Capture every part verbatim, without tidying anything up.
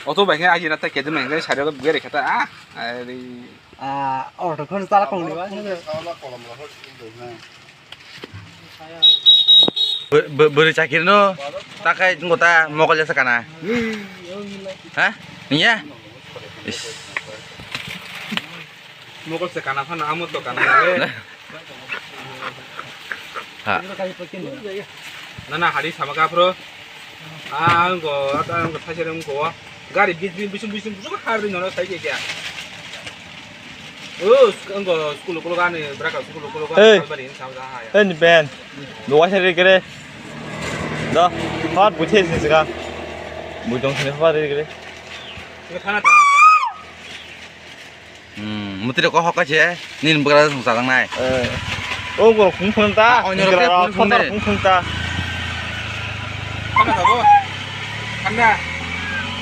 Auto bai khe aji na ta kedem nang sari auto bugari khata ah. Ari. Ah, auto khon chala kong ni ba. Bwrwi chakiri no takai ngo ta mokol jasa kana. Ha? Niya? Is. Mokol se kana phano amo to kana le. Ha. Na na hari sama ka phro. Ah, ang go, ang go thajere ang go. Gari bis bis bisum bisum bisum hari nono sai ke kya. Oh, ang go school ko gani braka school ko gani. Hey. Kalbari sama ha ya. Hey, ni ben. Lo wa sari kere. Da, hot buche se sika. Bujong sini hot kere. Thana ta. Hmm, mutri ko hokka che, nin bwkra song chajaknai. Eh. O borok phung phung ta. Ah, onyo rok phung phung ta. Phung phung ta. Khana sabo. Khana.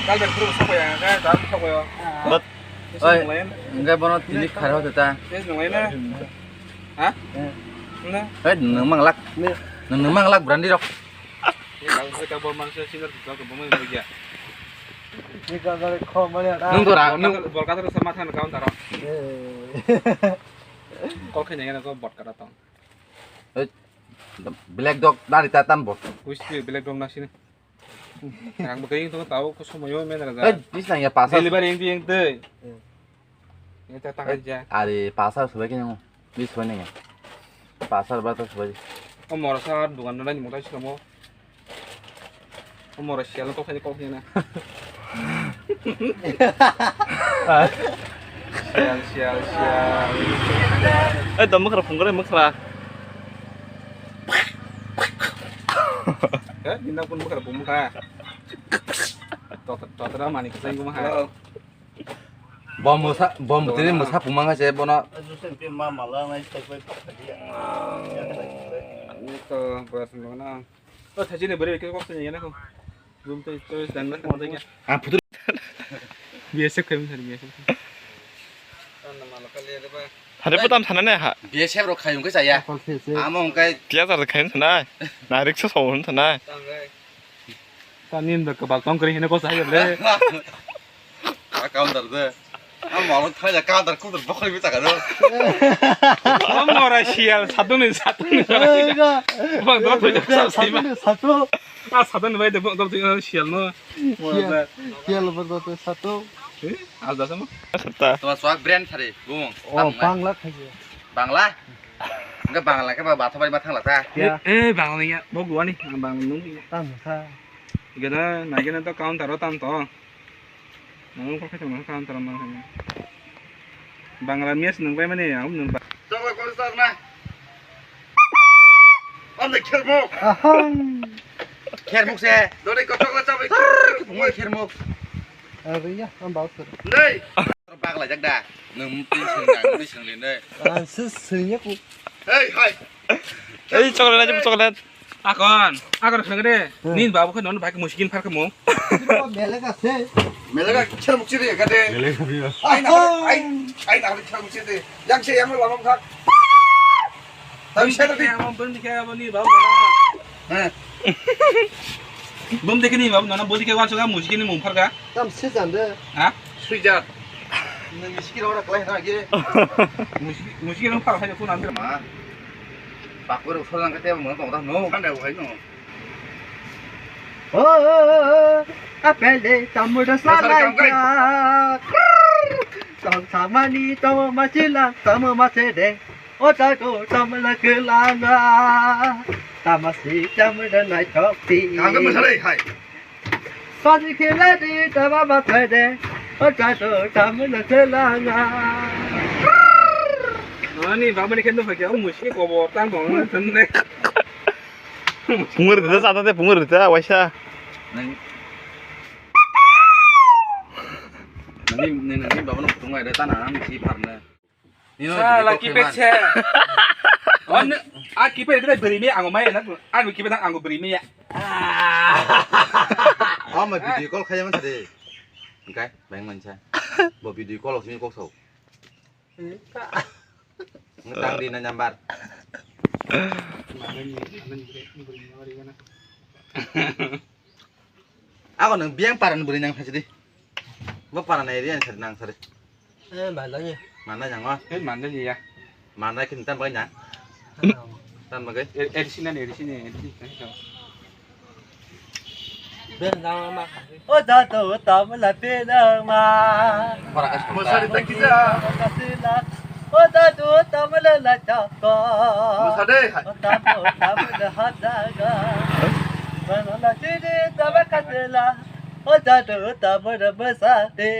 Kal ber phuru sokya, ka dam sokya. But oi, enggak bono tini khara hote ta. Yes, nung lain na. Ha? Na. Hei, nung manglak. Nung, nung manglak brandi rok. Ye kal ka bor manse singer ka ka bumai mugia. Nung dora, nung. Bolka to sama than kaun taro. Kol khe nengena ko bot kara tong. Black dog dari tatam bot. Wis black dog nasini. Ang bwkha wng tong tao ko somoyo men raja. Hey, bis nang ya pasar. Delivery yang yang tei. Eta ta ja. Ari pasar subai khe nang. Bis subai nang ya. Pasar ba ta subai. O moro sa dukan nang ni mota simo. O moro sial ko khai ko na. Sial, sial, sial. Eh, dam mukra phungkre mukra. Eh, dinda pun mukra bumukha. Totra, totra mani kisang guma ha. Bom musa, bom butini musa pumang ha se bono. Ni to boyas nang na. O thajini bari ke kok sini yana ko. Room to choice dan na ko dai. Ah, putu. B S F kami sari B S F. Hare putam sana ne ha. B S F rok khayung ke saya. Amo ungkai. Tiya jar khayung sana. Na riksa so hun sana. Tanggai. Ta nin da kabal tong kri hine ko sa ya le. A counter de. A moro thai da counter counter bokhri bi taka do. A mora sial satuni satuni. Bang do thoi sa sai ma. Satu. A satuni bai de bang do thoi sial no. Sial, sial bang do thoi satu. Eh, al da sama. Toma swak brand sari bumung. Oh, Bangla khai. Bangla? Enggak Bangla ke ba bathok bai ma thangla ta. Eh, Bangla ya. Bo gua ni, Bangla nung. Tang kha. Gana, na gana to counter o tam to. Nang ko khatung nang counter o nang. Bangla mes nang bai mane ya, um nang ba. Chokla ko sar na. Ande khermuk. Ahang. Khermuk se. Dori ko chokla chabai. Mo khermuk. Ari ya, am bau sar. Nei. Bak lai jak da. Nang mutwi sing nang mutwi sing le nei. Ang se sing ya ku. Hey, hai. Ei, chocolate aja, chocolate. Akon, akon khang de. Hmm. Nin babu khe non bai muskin phar kamo. Mele ka se. Mele ka char mukchi de ka de. Mele ka biya. Ai na, ai, ai na char mukchi de. Yang se yang lama khak. Tabi se tabi. Yang mon pun dikhe abo ni babu na. He. Bum dikhe ni babu na, bo dikhe wan soga muskin ni mung phar ka. Tam se jan de. Ha? Sui jan. Nang muskin ora klai na ge. Muskin, muskin phar khai ko nan ma. Pakur usul lang kete mo tong ta no. Thanda bo hai no. O, o, o, o, apele tamura salai ka. Tong samani tamo machila tamo machede. O ta ko tamla kelanga. Tamasi tamura nai topi. Kang ka masalai hai. Pasi khela de tama bathai de. O ta to tamna selanga. Ani baba ni kendo phakya o musi kobo tang dong tang ne. Pungur de sata de pungur de waisa. Nang. Nang ni nang ni baba no kutung ai de tana nang si par ne. Sala kipet se. On a kipet kita beri me ango mai na. Anu kipet ang ango beri me ya. Ama video call khaya man de. Engkai bang mansa. Bo video call sini kok sau. Ngetang di na nyambar. Ako nang biang paran beri nang phasi di. Bo para nai riya sari nang sari. Eh, mandani. Mandai jango. Eh, mandai ya. Mandai kin tan bagai na. Tan bagai. Eri sini, eri sini, eri sini. O jadu tamla pinang ma. Musari tak kisa. O jadu tamla la chako. Musade. O jadu tamla hadaga. Mana la sini tamla kasila. O jadu tamla musade.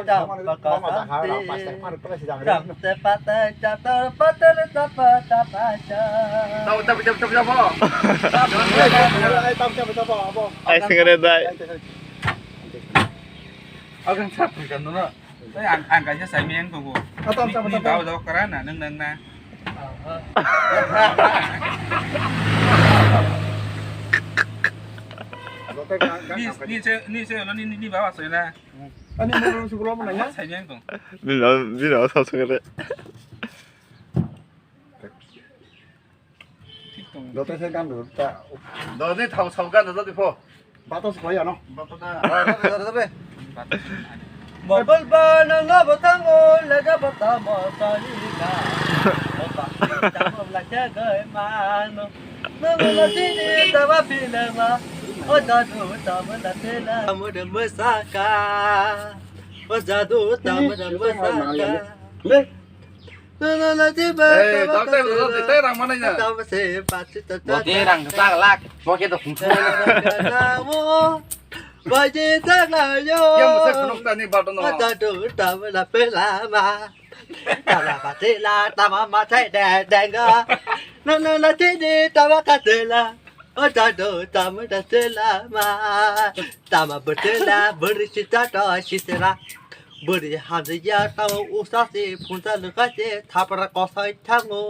Tam paka santi. Tam te pata chatar patar tapa tapa cha. Tau, tau, tau, tau, tau. Ai, singare dai. Agang sap kan no. Ai, ang, ang kaisa sai meng tongo. Ni, ni bawa jawab karana, neng, neng na. Ni, ni se, ni se, ni, ni, ni bawa sai na. Ani mo sugulo mo nanya. Sai meng tong. Bino, bino, sa singare. Dote se gan do ta. Do ni thau thau gan do di pho. Bato se khoya no. Bato da. Bato da. Mobile ba na na ba tang o la ga ba ta mo sa ni ka. Ba ta mo la cha ga ma no. Na na la ti ni ta ba pi na ma. O da do ta mo la te la. Mo de mo sa ka. O da do ta mo de mo sa ka. Le. Bo twi rang kwchak lak, bo khe to khum khum. Bo je tak la yo. Yang masa khunuk tani button no. Tama batela, tama matai de denga. Na na na tini tama katela. O jadu tama da tela ma. Tama batela, buri sita to sitera. Bwrwi hamjakya tamo usa se phunsa lwkha se thapra kosoi thango.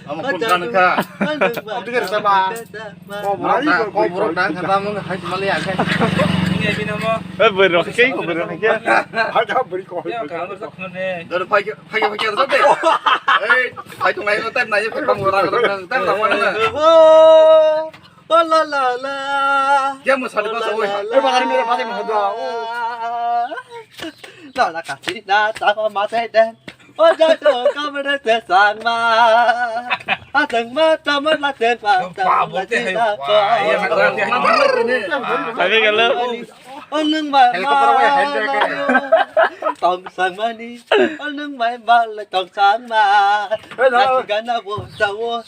Amo phunsa lwkha. Abdi khe rwchapma. Kok borok na, kok borok na, kha tamo hai mali ya khe. Ni abi namo. Eh, bwrwi rok khe, bwrwi rok khe. Ha, ha, bwrwi kok. Ya, kang sa khone. Dor phai khe, phai khe, phai khe, rwchap de. Eh, phai tongnai no, tap nai, phai tong rang, rang, rang, tap nang mana. Oh. O la la la. Kya mo sari basa oi. O la la la. Eh, bagari mere basa mo do. La la kasi na ta ma ma te de. O ja to ka ma de te sang ma. A sang ma ta ma la te pa ta ma la te na ko. Sabi galo. O nung ma ma. Tong sang ma ni. O nung ma ma la tong sang ma. Kasi gana bo sa wo.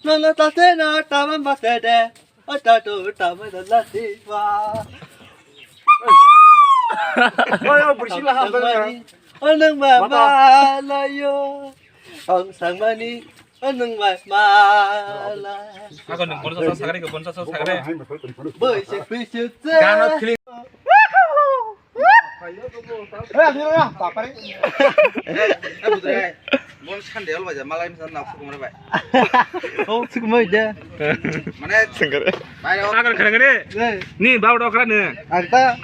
Nana tate na tama mate de. Ata to tama da la si wa. Oi, oi, bwrwi sila ham da. Anang ma ma la yo. Ang sang mani anang ma ma la. Ako nung bonsa sa sagari ko bonsa sa sagari. Boi se boi se. Gano click. Eh, asli na, apa ni? Eh, Putri, bon sande ol baja, malai misan nak sukum re bai. Oh, sukum aja. Mane, sengkar. Bai, oh. Agar kena kene. Eh. Ni bau dok kene. Anta.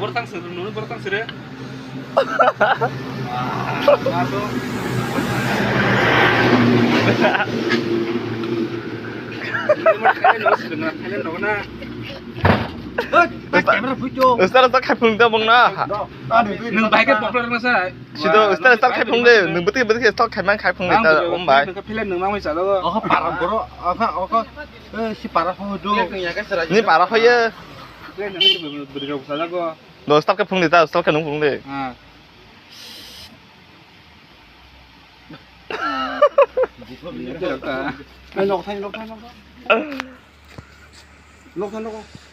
Bortang sir, nunu bortang sir. Ustad, ustad khai phung da bung na. Nung bai ke popular na sa. Sido ustad, ustad khai phung de. Nung beti beti ke stok khai mang khai phung de ta om bai. Nung ka phile nung mang mai sa lo. Oka para boro, oka, oka, eh, si para ho do. Ni para ho ye. Bwrwi rok bwsajak go. Do stal khe phung di ta, stal khe nung phung di. Ah. Ai, nok thai, nok thai, nok thai. Nok thai, nok thai.